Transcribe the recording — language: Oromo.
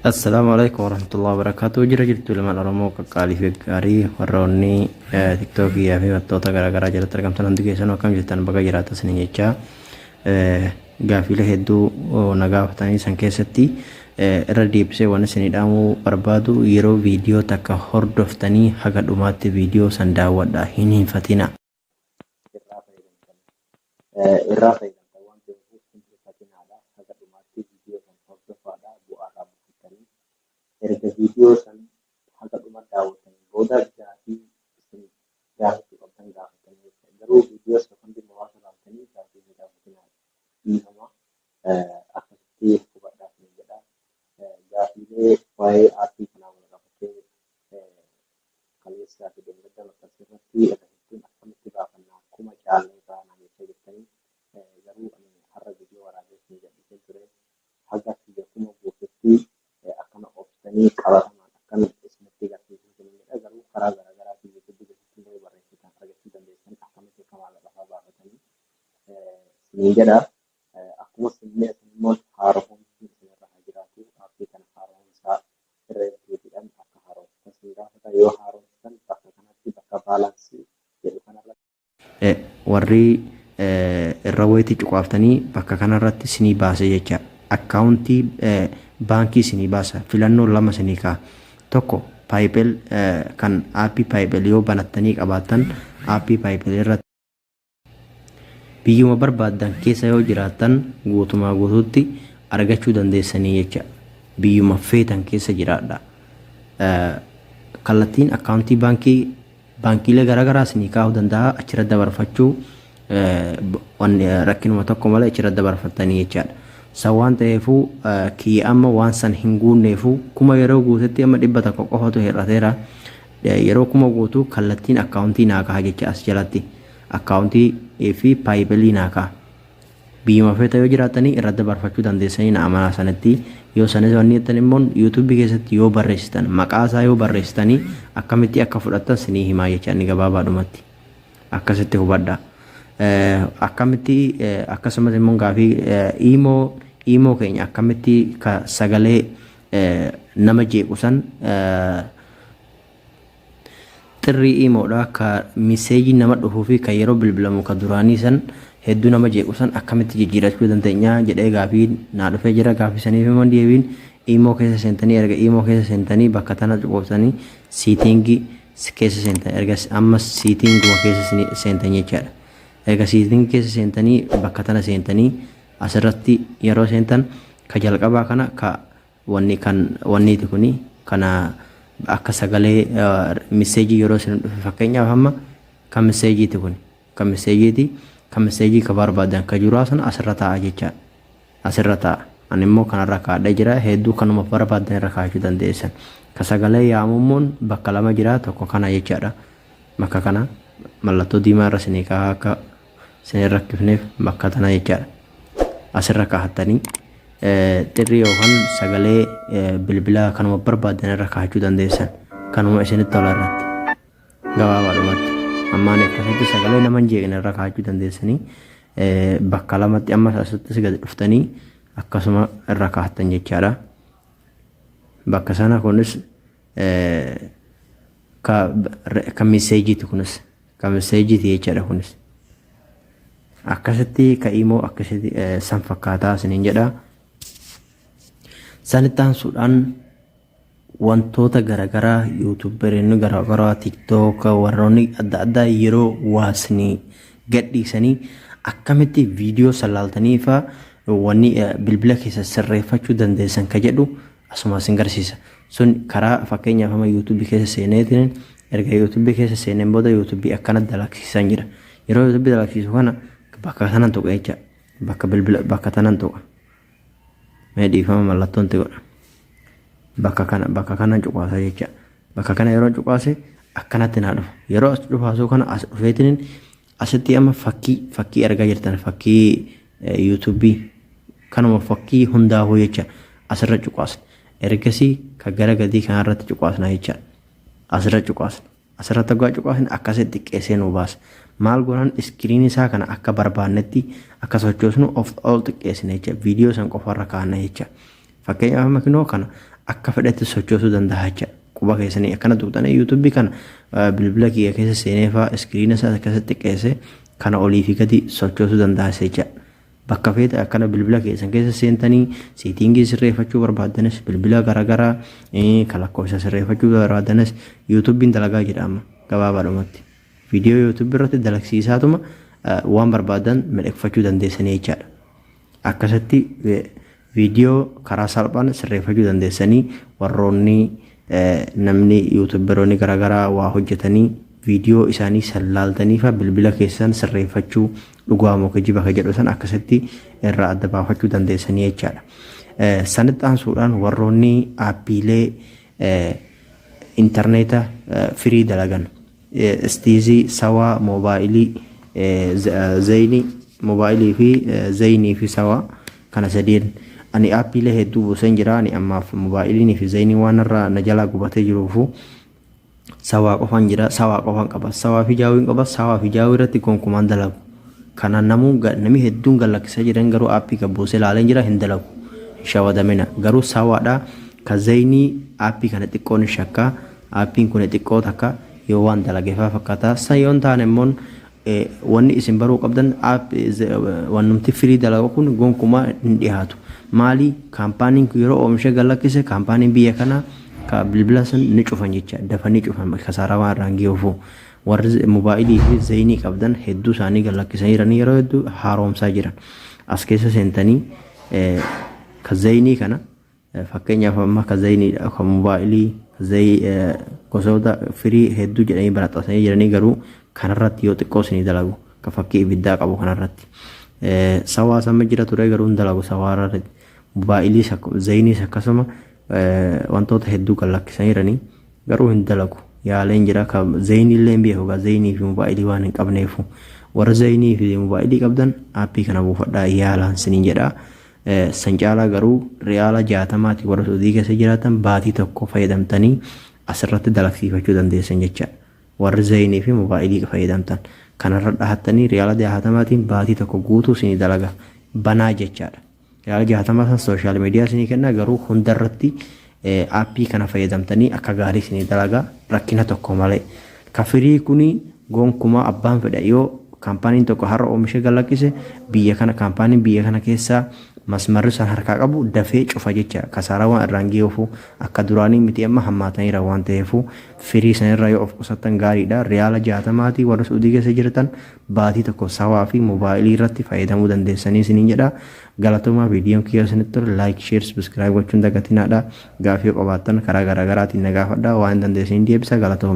Assalaamu alaikum warahmatullahi wabarakatuh. Jira jirtu ilmaan Oromoo qaqqaalii fi gaarii warroonni tiktookii fi wantoota garaagaraa jalatti argamtan hundi keessanuu akkam jirtan, baga jiraata isiniin jechaa, gaafiilee hedduu na gaafatanii san keessatti irra deebisee waan isinii dhaamuu barbaadu, yeroo viidiyoo takka hordoftanii haga dhumaatti viidiyoo san daawwadha, hin hinfatina. Irraa fayyadamtan irraa fayyadamtan waan ta'eef hin hifatinaadha, haga dhumaatti viidiyoo san hordofaadha, bu'aa irraa buufattanii. Erga viidiyoo san haga dhuma daawwattanii booda gaafii isin gaafachuu qabdan gaafatanii jechuudha. Garuu viidiyoo sekondii muraasa laaltanii gaafii hin gaafatinaa, dhiifama, akkasitti hubadhaa isin jedha. Gaafiilee waa'ee aappii kanaa wal qabatee kaleessaa fi deemgadda maxxansa irratti irra hedduun akkamitti baafannaa, 1000 caallee irraa naan jechaa jirtanii, garuu ani har'a viidiyoo waraabee isin gadhiiseen ture. Haga kiyya 1000 guututti akkana obsitanii qabatamaan akkan isinitti agarsiisuu isin jedha. Garuu karaa garaagaraatiin yuutuubii keessatti illee barreessitan argachuu dandeessan, akkamitti akka maallaqa fa'aa baafatanii isiniin jedha. Akkuma isin immoo haaromsi isinirra haa jiraatu, aappii kana haaromsaa, irra deddeebiidhaan akka haaromsitan isin gaafata. Yoo haaromsitan bakka kanatti, bakka balance jedhu kanarratti warri irra wayitii cuqaaftanii bakka kanarratti isinii baase jecha akkaawuntii baankii isinii baasa, filannoo lama isinii ka'a. Tokko PayPal, kan aappii PayPal yoo banattanii qabaattan, aappii PayPal irratti biyyuma barbaaddan keessa yoo jiraattan guutumaa guutuutti argachuu dandeessanii jecha, biyyuma feetan keessa jiraadha. Kallattiin akkaawuntii baankii baankiilee garaagaraa isinii kaa'uu danda'a, achirra dabarfachuu rakkinuma tokko malee achirra dabarfattanii jechaadha. San waan ta'eefuu kiyya amma waan san hin guunneefuu 1000 yeroo guutetti amma 100 qofatu hir'ateera. Yeroo 1000 guutuu kallattiin akkaawuntii naa ka'a jecha, as jalatti akkaawuntii fi PayPalii naa ka'a. Biyyuma feeta yoo jiraatanii irra dabarfachuu dandeessanii, na amanaa sanatti. Yoo sanis wanni jettan immoo yuutuubii keessatti yoo barreessitan, maqaa isaa yoo barreessitanii akkamitti akka fudhattan sinii himaa jecha, inni gabaabaadhumatti akkasitti hubadha. Akkamitti akkasumas immoo gaafii iimoo keenya akkamitti ka sagalee nama jeequ san, xirrii iimoodha, ka miseejii nama dhufuu fi kan yeroo bilbilamu ka duraanii san hedduu nama jeequ san akkamitti jijjiirachuu dandeenya jedhee gaafii naa dhufee jira. Gaafii saniif immoo deebiin iimoo keessa seentanii, erga iimoo keessa seentanii bakka tana cuqoftanii setting keessa seentan, erga amma settinguma keessa seentan jechaadha. Erga setting keessa seentanii bakka tana seentanii asirratti yeroo seentan ka jalqabaa kana, ka wanni kan wanniiti kuni, kana akka sagalee miseejii yeroo isin dhufe, fakkeenyaaf amma kan miseejiiti kuni, kan miseejiiti, kan miseejii ka barbaadan ka juraa sana asirra taa'a jechaadha. Asirra taa'a. Ani immoo kanarra kaa'adhee jira, hedduu kanuma barbaadan irra kaa'achuu dandeessan. Ka sagalee yaamummoon bakka lama jira, tokko kana jechaadha. Bakka kana mallattoo diimaa irra isinii kaa'aa akka isin rakkifneef, bakka tana jechaadha. Asirra kaa'attanii xirrii yookaan sagalee bilbilaa kanuma barbaadan irra kaa'achuu dandeessan. Kanuma isinitti tola irratti. Gabaabaadhumatti. Ammaan akkasitti sagalee nama hin jeeqne irra kaa'achuu dandeessanii, bakka lamatti ammas asittis gadi dhuftanii akkasuma irra kaa'attan jechaadha. Bakka sana kunis ka miseejiiti, kunis ka miseejiiti jechaadha kunis. Akkasitti ka imoo akkasitti san fakkaataa isiniin jedha. Sanitti aansuudhaan wantoota garaagaraa yuutuuberoonni garaagaraa, TikTok, warroonni adda addaa yeroo waasni gadhiisanii akkamitti viidiyoo sallaaltanii faa wanni bilbila keessa sirreeffachuu dandeessan ka jedhu asuma isin garsiisa. Sun karaa fakkeenyaaf amma yuutuubii keessa seeneetiin, erga yuutuubii keessa seeneen booda yuutuubii akkana dalagsiisan jira. Yeroo yuutuubii dalagsiisu kana bakka kanan tuqa jecha, bakka bilbila bakka tanan tuqa. Mee dhiifama, mallattoon itti godha. Bakka kana cuqaasa jecha. Bakka kana yeroo cuqaase akkanatti naa dhufa. Yeroo as dhufaasuu kana as dhufeetiin asitti amma fakkii argaa jirtan, fakkii yuutuubii kanuma fakkii hundaafuu jecha asirra cuqaasna. Ergasii ka gara gadii kanarratti cuqaasna jecha, asirra cuqaasna. Asirratti hoggaa cuqaasne akkasitti xiqqeessee nu baasa. Maal goonaan iskiriinii isaa kana akka barbaannetti akka sochoosnu of ol xiqqeessine jecha, viidiyoo san qofarra kaa'anna jecha. Fakkeenyaaf amma kinoo kana Akka fedhetti sochoosuu danda'a jecha. Quba keessanii akkana tuqxanii YouTubeii kana bilbila kiyya keessa seenee fa'aa screena isaa akkasitti xiqqeesse kana olii fi gadi sochoosuu danda'a jecha. Bakka feete akkana bilbila keessan keessa seentanii settingii sirreeffachuu barbaaddanis, bilbila garaagaraa kan lakkoofsa sirreeffachuu barbaaddanis, YouTubeiin dalagaa jedha amma gabaabaadhumatti. Viidiyoo YouTubeii irratti dalagsiisaatuma waan barbaadan miidhagfachuu dandeessanii jechaadha. Akkasitti viidiyoo karaa salphaan sirreeffachuu dandeessanii. Warroonni namni YouTuberoonni garaagaraa waa hojjetanii viidiyoo isaanii sallaaltanii fa bilbila keessan sirreeffachuu, dhugaa moo kijiba ka jedhu san akkasitti irraa adda baafachuu dandeessanii jechaadha. Sanitti aansuudhaan warroonni appiilee intarneeta free dalagan, istiizii, sawaa, moobaayilii, Zain, moobaayilii fi Zainii fi sawaa kana sadeen ani appiilee hedduu buuseen jira. Ani ammaaf moobaayiliin fi Zainii waan irraa na jalaa gubatee jiruufu sawaa qofaan jira, sawaa qofaan qaba, sawaa fi Jawwiin qaba. Sawaa fi Jawwii irratti gonkumaan dalagu. Kana namuu namni hedduun gallakkisaa jiran, garuu appii kan buusee ilaalee jira, hin dalagu. Hin shawadamina. Garuu sawaadha. Ka Zainii appii kana xiqqoon shakkaa, appiin kun xiqqoo takka yoo waan dalageefaa fakkaata. San yoo hin taane immoo wanni isin baruu qabdan, wannumti free dalagu kun gonkumaa hin dhiyaatu. Maali? Kaampaaniin kun yeroo oomisha gallakkise, kaampaaniin biyya kanaa ka bilbila sun ni cufan jecha, dafanii cufan kasaaraa waan irraan geessuuf. Warri moobaayilii fi Zainii qabdan hedduu isaanii gallakkisanii jiranii, yeroo hedduu haaromsaa jiran. As keessa seentanii ka Zainii kana, fakkeenyaaf amma ka Zainiidha, ka moobaayilii gosoota free hedduu jedhanii baraxasanii jiranii, garuu kanarratti yoo xiqqoo isinii dalagu, ka fakkii ibiddaa qabu kanarratti. Sawaa sama jira ture, garuu hin dalagu sawaa irratti. Moobaayilii, Zainiis akkasuma wantoota hedduu kan lakkisanii jiranii, garuu hin dalagu. Yaaleen jira, ka Zainii illee hin beeku, Zainii fi moobaayilii waan hin qabneefu. Warra Zainii fi moobaayilii qabdan appii kana buufadhaa yaalaan siniin jedha. San caalaa garuu riyaala 60ti warra Suudii keessa jiraatan baatii tokko fayyadamtanii asirratti dalagsiifachuu dandeessan jecha. Warri Zainii fi moobaayilii fayyadamtan kanarra dhahattanii riyaala 60tiin baatii tokko guutuu isinii dalaga banaa jechaadha. Riyaala 60 san social media isinii kenna, garuu hundarratti appii kana fayyadamtanii akka gaarii isinii dalaga rakkina tokko malee. Ka free kuni gonkumaa abbaan fedha yoo kaampaaniin tokko har'a oomisha galakkise, biyya kana kaampaaniin biyya kana keessaa masmarri san harkaa qabu dafee cufa jecha, kasaaraa waan irraan geessuufu. Akka duraanii miti, amma hammaataniira waan ta'eefu free sanirraa yoo of qusattan gaariidha. Riyaala 60tii warra Suudii keessa jirtan baatii tokko sawaa fi moobaayilii irratti fayyadamuu dandeessanii isiniin jedha. Galatoomaa. Viidiyoon kiyya isinitti tole like, share, subscribe gochuun dagatinaadha. Gaafii qabaattan karaa garaagaraatiin na gaafadha, waan dandeessanii deebisa. Galatooma.